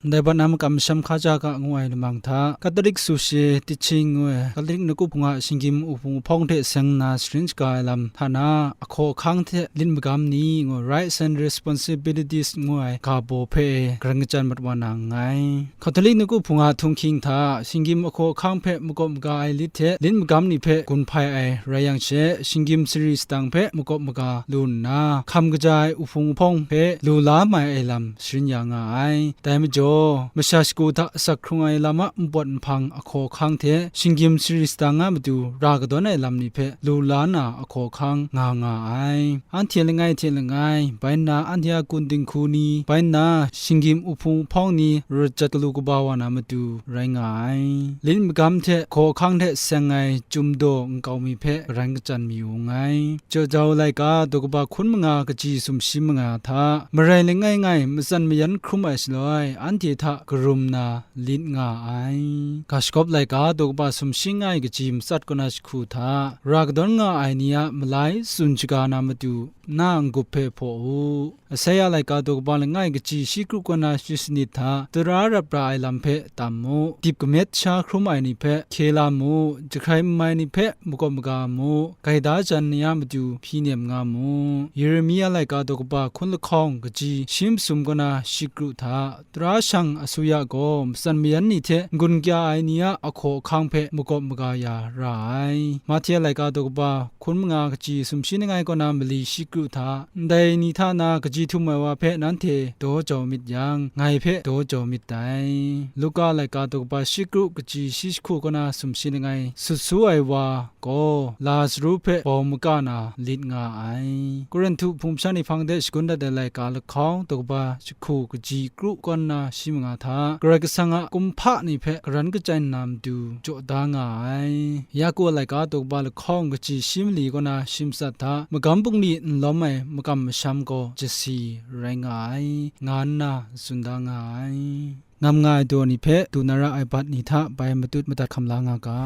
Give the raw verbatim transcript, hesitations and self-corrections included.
Ndai bat na makam masham hkaja ga ngu ai lamang hta, Katolik Suse Tiching ngu ai Katolik Nawku Hpung a shinggyim uhpung uhpawng hte seng nna sharin shaga ai lam hta na, ahkaw ahkang hte lit magam ni ngu, Rights and Responsibilities ngu ai ga baw hpe e, karan kachyan mat wa na nngai. Katolik Nawku Hpung a htunghking hta, shinggyim ahkaw ahkang hpe makawp maga ai lit hte lit magam ni hpe gun hpai ai rai yang she, shinggyim sari sadang hpe makawp maga lu nna, hkam kaja ai uhpung uhpawng hpe lu la mai ai lam sharin ya nga ai. Dai majaw, masha shagu hta asak hkrung ai lam a npawt nhpang ahkaw ahkang hte shinggyim sari sadang a matu ra kadawn ai lam ni hpe lu la na ahkaw ahkang nga nga ai. Anhte langai hte langai, bai nna anhte a kun dinghku ni, bai nna shinggyim uhpung uhpawng ni rawt jat galu kaba wa na matu rai nga ai. Lit magam hte ahkaw ahkang hte seng ai chyum daw nkau mi hpe karan kachyan mayu nngai. Jau jau laika daw kaba hkun manga kaji sumshi manga hta, marai langai ngai matsan mayan hkrum ai shaloi, anhte hta karum na lit nga ai. Ga shagawp laika daw kaba sumshi langai kaji matsat kaw na jahku hta, ra kadawn nga ai ni a malai tsun shaga na matu, na n-gup hpe hpaw u. Asaia laika daw kaba langai kaji shi kru kaw na shi sanit hta, tara rap ra ai lam hpe tam mu. Dip kamet sha hkrum ai ni hpe hkye la mu. Jahkrai n mai ni hpe makawp maga mu. Gaida jan ni a matu hpyi nem nga mu. Yeremia laika daw kaba hkun lahkawng kaji shi masum kaw na shi kru hta, tara shang asuya gaw matsan mayan ni hte n-gun kya ai ni a ahkaw ahkang hpe makawp maga ya ra ai. Mahte laika daw kaba hkun manga kaji sumshi langai kaw na mali shi kru hta, ndai ni hta na kaji htum ai wa hpe nanhte daw jau myit yang, ngai hpe daw jau myit dai. Luka laika daw kaba shi kru kaji shi jahku kaw na sumshi langai sut su ai wa gaw, Lazaru hpe bau maga na lit nga ai. Korinhtu hpung masha ni hpang de shagun dat ai laika lahkawng daw kaba jahku kaji kru kaw na shi manga hta, Karai Kasang a kumhpa ni hpe karan kachyan na matu jaw da nga ai. Yaku laika daw kaba lahkawng kaji shi mali kaw na shi matsat hta, magam bungli n lawm ai makam masham gaw jasi rai nga ai, nga nna tsun da nga ai. Ngam nga ai daw ni hpe du na ra ai bat ni hta bai matut madat hkam la nga ga.